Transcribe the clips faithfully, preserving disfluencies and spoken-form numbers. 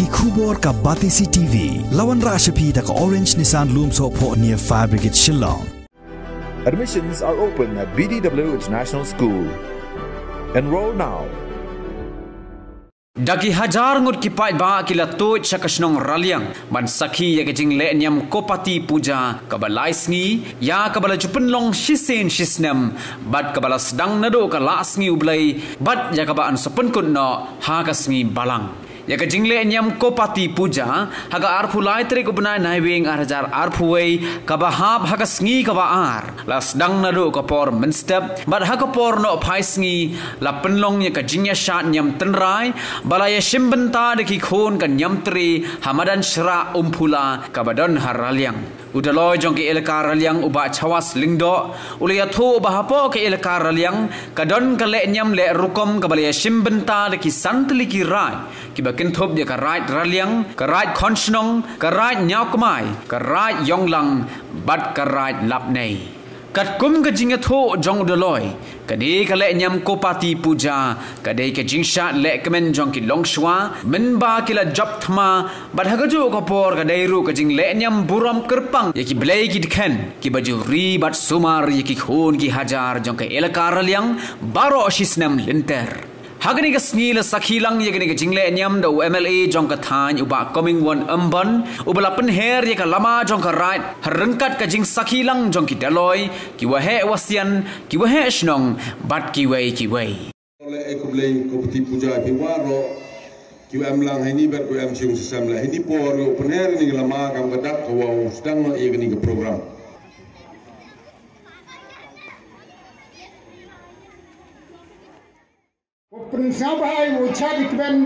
Ki khubor ka Batesi T V. La wanrah sha phi da ka Orange Nissan Lumsohphoh near Fire Brigade Shillong. Admissions are open at B D W International School. Enroll now. Da ki hajar ngut ki paidbah ki la tuid sha ka shnong Raliang ban sakhi ïa ka jingleh niam Kopati Puja kaba lai sngi, ïa kaba la ju pynlong shisien shisnem bad kaba la sdang naduh ka Laisngi U Blei bad ïa kaba yn sa pynkut noh ha ka sngi Balang. Ïa ka jingleh niam Kopati Puja ha ka arphew lai tarik u bnai Naiwieng ar hajar arphew wei kaba hap ha ka sngi kaba ar la sdang naduh ka por mynstep bad ha ka por nohphai sngi la pynlong ïa ka jingïashad niam tynrai ba la ïashim bynta da ki khun ka niam tre ha madan Shrah Umphula kaba don ha Raliang. U Daloi jong ka Elaka Raliang u Bah Chawas Lyngdoh u la ïathuh ba hapoh ka Elaka Raliang ka don ka leh niam leh rukom kaba la ïashim bynta da ki san tylli ki raid kiba kynthup ïa ka Raid Raliang, ka Raid Khonshnong, ka Raid Ñiawkmai, ka Raid Ïonglang bad ka Raid Lapnei. Katkum ka jingïathuh jong u Daloi, kane ka leh niam Kopati Puja ka dei ka jingshad leh kmen jong ki longshuwa mynba ki la jop thma bad ha kajuh ka por ka dei ruh ka jingleh niam burom kyrpang ïa ki blei ki dkhen kiba ju ri bad sumar ïa ki khun ki hajar jong ka Elaka Raliang baroh shisnem lynter. Ha kane ka sngi la sakhi lang ïa kane ka jingleh niam da u M L A jong ka thaiñ u Bah Comingone Ymbon uba la pynher ïa ka lama jong ka raid ha ryngkat ka jingsakhi lang jong ki Daloi, ki waheh wasian, ki waheh shnong bad kiwei kiwei. Leh ei khublei Kopati Puja ïa phi waroh kiwa em lang heini bad kiwa em shong shisnem leh heini por ïa u pynher ïa kane ka lama kam ka dak ka wa u sdang noh ïa kane ka program. Wa pynsngewbha ïa u Chad Ikben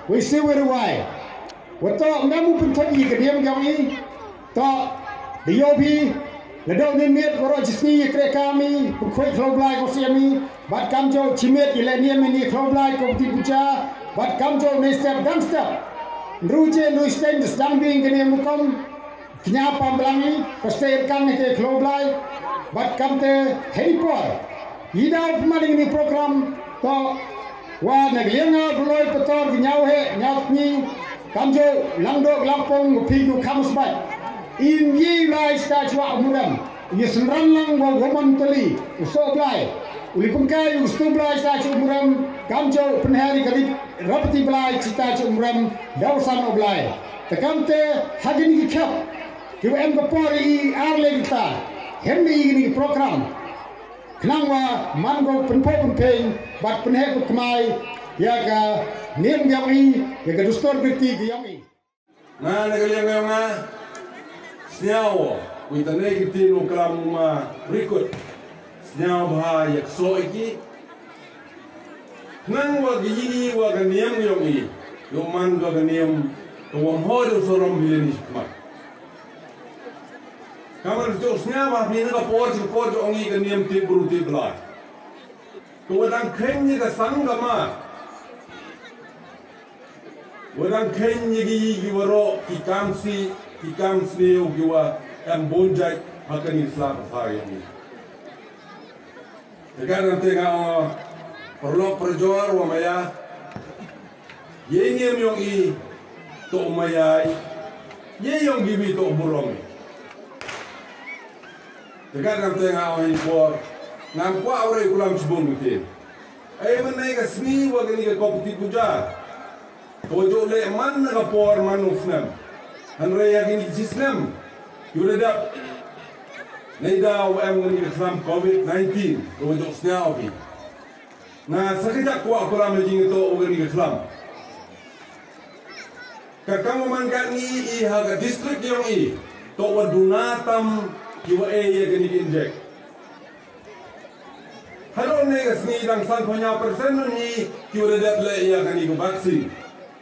wa i Siwir Wai. Wa toh ngam u pynthut ïa ka niam jong i. Toh da ïoh phi la dei u niam miet waroh jisngi ïa kreh kam i pynkhuid khloo Blai ko siam i. Bad kamjooh chimiet ïa leh niam ïa ni khloo Blai Kopati Puja. Bad kamjooh ne step dang step. Nru je nru step da sdang biang ka niam u kom. Kñia pam blang i, paste kan ne ke khloo Blai, bad kamte hei por. I daw pynman ïa kani program, to, wa na ka liang nga Bloi Pator ki ñiaw heh, ñiaw tngi, kamjooh, langdooh, langpong, u phi u kham sbai. Im ye Blai sta chwa umrem, ye synran lang wa woman tali, u soh Blai. U li pynkai, u stu Blai sta chwa umrem, kamjooh, pynhari ka rit, rapati Blai, chita chwa umrem, daw san o Blai. Te kamte, ha kini ki khep, Ki wa em ka por i ar lei kita. Hem ni i ni program. Khnang wa man ko pynpho pynpheng bad pynheh pynkhmai ïa ka niam yong i, ïa ka dustur kyrti ka yong i. Nga na ka liang yong nga. Sñiaw wi tane kyrti no klam ma rikut. Sñiaw bha ïa kso iki. Nang wa ka yini wa ka niam yong i. Yo man ka ka niam ka wa mhor yo sorom bilin i shikmat. Kamar jo sñiaw wa pina ka por jo por jo ong i ka niam ti bru ti bla. Ka wa dang khen ni ka sang ka ma. Wa dang khen ni ki ki wa ro ki kam si ki kam sñiaw ki wa em bon jait ha ka ni sla pa sa yong i. Te ka nang te nga ong, paralok parajor wa maya, ye niam yong i, to maya i, ye yong ki wi to burom i. Te ka nang te nga ong i por, nga kwah u rei kulam chibun te. Ai man nai ka sngi wa kani ka Kopati Puja. Ka wa jooh leh man na ka por man u snem. Hynrei ha kini ki snem. Yu da dap. Nei da wa em kani ka khlam covid nineteen. Ka wa jooh sñiaw ki. Nga sa ka jak kwah kulam ha jingto wa kani ka khlam. Ka kam wa man kani i ha ka district yong i. To wa duna tam ki wa e ya kani ki inject. Hadooh ne ka sngi dang san phaw hynñiew percent ngi ki wa da dep leh ïa kani ka vaccine.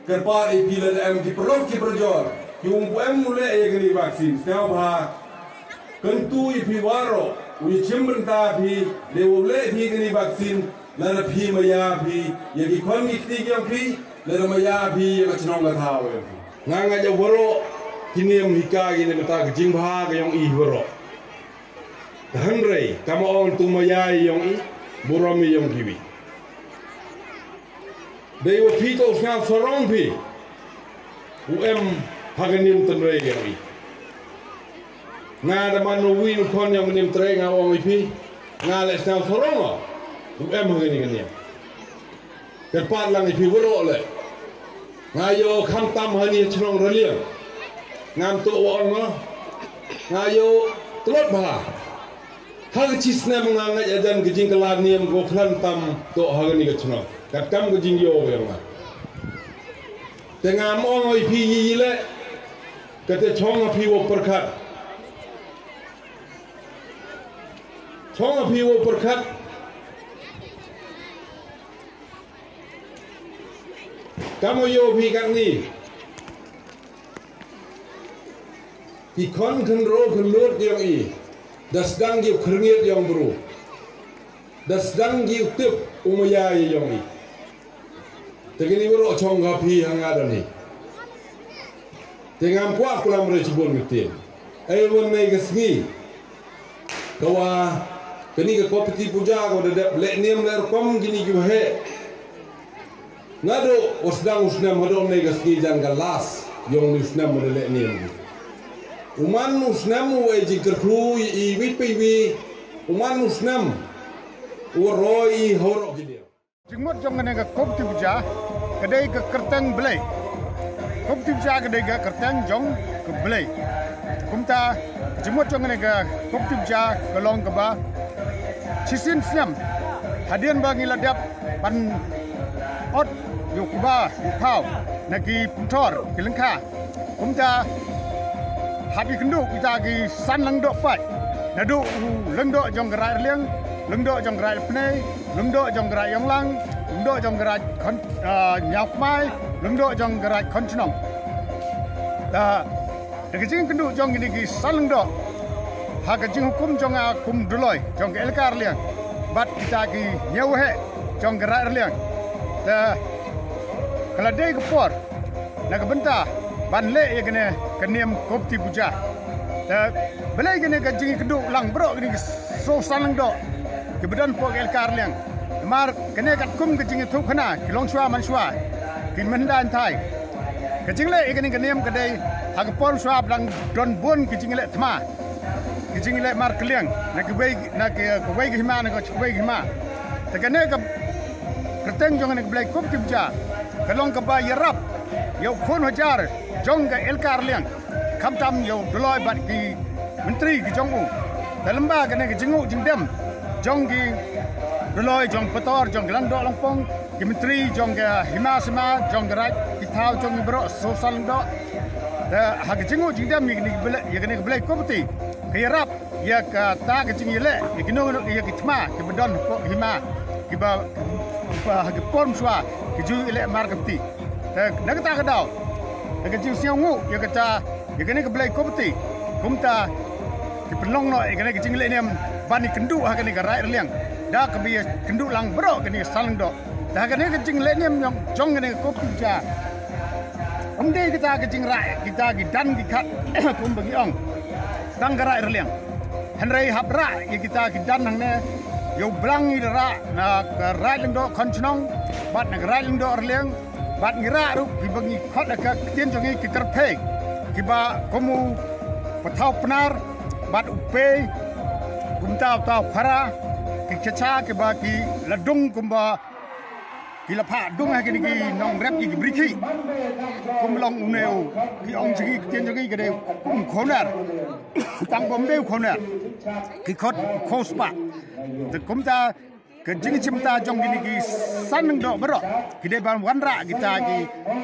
Kyrpad ïa phi lada em ki paralok ki parajor ki wa ym pu em u leh ïa kani ka vaccine. Sñiaw bha. Kyntu ïa phi waroh u ïa chim bynta phi lada u leh phi kani ka vaccine. Lada phi maya phi ïa ki khon ki kti ki yong phi. Lada maya phi ïa ka chnong ka thaw yong phi. Nga nga ja waroh ki niam hi ka ki ne bynta ka jingbha ka yong i waroh. Hynrei, kama ong tu ma yai yong i, burom i yong kiwi. Dei wa phi to sñiaw sarong phi. U em ha ka niam tynrai ka ïa i. Nga da man u wi u khon ïa u niam tynrai nga ong ïa phi. Nga leh sñiaw sarong u em ha ka niam. Kyrpad lang ïa phi waroh leh. Nga ïoh khamtam ha ni chnong Raliang. Ngam tuh wa ong nga. Nga ïoh tlot bha. Ha ka chi snem nga ngeit ajan ka jingkylla niam ko khlan tam to ha kani ka chnong. Kat kam ka jingïoh ka nga. Te ngam ong oi phi yi yi le. Kate chong ha phi wo pyrkhat. Chong ha phi wo pyrkhat. Kam o ïoh phi kat ni. Ki khon khynro khynlut yong i. Da sdang ki u khyrngiat yong bru. Da sdang ki u tip u maya yong i. Te kini waroh chong ha phi ha nga da ni. Te ngam kwah kulam re chibun ngi tien. Ai wan nei ka sngi. Ka wa kani ka kopiti puja ka wa da dep leh niam leh rukom kini ki wa he. Nga do wa sdang u snem haduh nei ka sngi jan ka las yong ni u snem wa da leh niam. U man u snem u wa jingkyrkhu i wi pe wi. U man u snem u wa roi i ha waroh ki niam. Jingmut jong kane ka kopiti puja ka dei ka kyrteng Blei. Kopiti puja ka dei ka kyrteng jong ka Blei. Kumta jingmut jong kane ka kopiti puja ka long kaba shisien snem hadien ba ngi la dep ban ot ïa u kba ïa u phaw na ki pynthor ki lyngkha. Kumta hap ïa kynduh kita ki san lyngdoh pat. Naduh u lyngdoh jong ka Raid Raliang, lyngdoh jong ka Raid Lapnei, lyngdoh jong ka Raid Yonglang, lyngdoh jong ka Raid Khon, ah, Ñiaw Kmai, lyngdoh jong ka Raid Khon Chnong. Ta da ka jingkynduh jong kini ki san lyngdoh ha ka jinghukum jong nga kum Dolloi jong ka Elaka Raliang bad kita ki ñiaw heh jong ka Raid Raliang. Ta ka la dei ka por na ka bynta ban leh ïa kane ka niam kopiti puja. Ta balei kane ka jingkynduh lang baroh kini ki soo san lyngdoh ki ba don hapoh ka Elaka Raliang. Namar kane katkum ka jingïathuhkhana ki long shuwa man shuwa ki mynda thai. Ka jingleh ïa kane ka niam ka dei ha ka por shuwa ba dang don bun ki jingleh thma. Ki jingleh mar kylliang na kiwei na kiwei ki hima na kiwei ki hima. Te kane ka kyrteng jong kane ka Blei kopiti puja ka long kaba ïarap ïa u khun hajar jong ka Elaka Raliang. Khamtam ïa u Dolloi bad ki myntri ki jong u. Te lyngba kane ka jingnguh jingdem jong ki Dolloi jong Pator jong ka Langdoh Langpong ki myntri jong ka hima sima jong ka Raid ki thaw jong ki baroh soo san lyngdoh. Te ha ka jingnguh jingdem ïa kane ka Blei, ïa kane ka Blei kopiti ka ïarap ïa kata ka jingïaleh ïa kino kino ïa ki thma ki ba don hapoh hima ki ba ha ki por mynshuwa ki ju ïaleh mar ka pti. Te na kata ka daw da ka jingsngewnguh ïa kata ïa kane ka Blei kopiti kumta ki pynlong noh ïa kane ka jingleh niam ban ïakynduh ha kane ka Raid Raliang da kaba ïakynduh lang baroh kane ka san lyngdoh. Da kane ka jingleh niam jong kane ka kopiti puja. Ym dei kita ki jingrah kita ki dan ki khat kumba ngi ong tang ka Raid Raliang. Hynrei hap rah ïa kita ki dan hangne ïa u blang ngi rah na ka Raid Lyngdoh Khon Chnong bad na ka Raid Lyngdoh Raliang. Bad ngi rah ruh kiba ngi khot ha ka ktien jong ngi ki tyrphei kiba kum u pathaw pnar bad u pei kumta uta u khara ki chacha kiba ki la dung kumba ki la phah dung ha kine ki nongrep ki brikhih. Kum long une u ki ong jong ngi ktien jong ngi ka dei kum u khawnar. Tang bym dei u khawnar ki khot u khawspah. Te kumta ka jingchimta jong kine ki san lyngdoh baroh ki dei ban wanrah kita ki,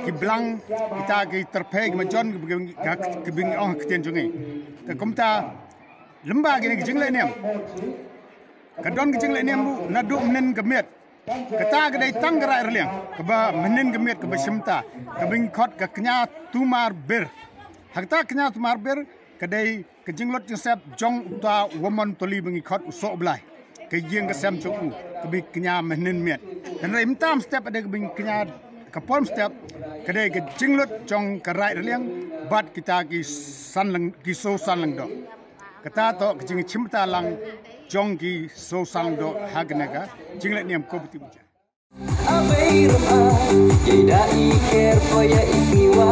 ki blang, kita ki tyrphei ki majon ki, ki, ki, ki bing ong ha ktien jong ngi. Te kumta lymba kine ki jingleh niam ka don ki jingleh niam ruh naduh mynnin ka miet. Kata ka dei tang ka Raid Raliang kaba mynnin ka miet kaba chimta kaba ngi khot ka kñia tumar bir. Ha kata ka kñia tumar bir ka dei ka jinglut jingsep jong uta u Wamon Toli ba ngi khot u Sohblai. Ka ïing ka sem jong u kaba ngi kñia mynnin miet. Hynrei mynta mynstep ka dei kaba ngi kñia ka por mynstep ka dei ka jinglut jong ka Raid Raliang bad kita ki san lyng, ki soo san lyngdoh. Kata to ka jingchimta lang jong ki soo san lyngdoh ha kane ka jingleh niam Ko Bti Buja. Abei rama, yei da i ker ko ya i piwa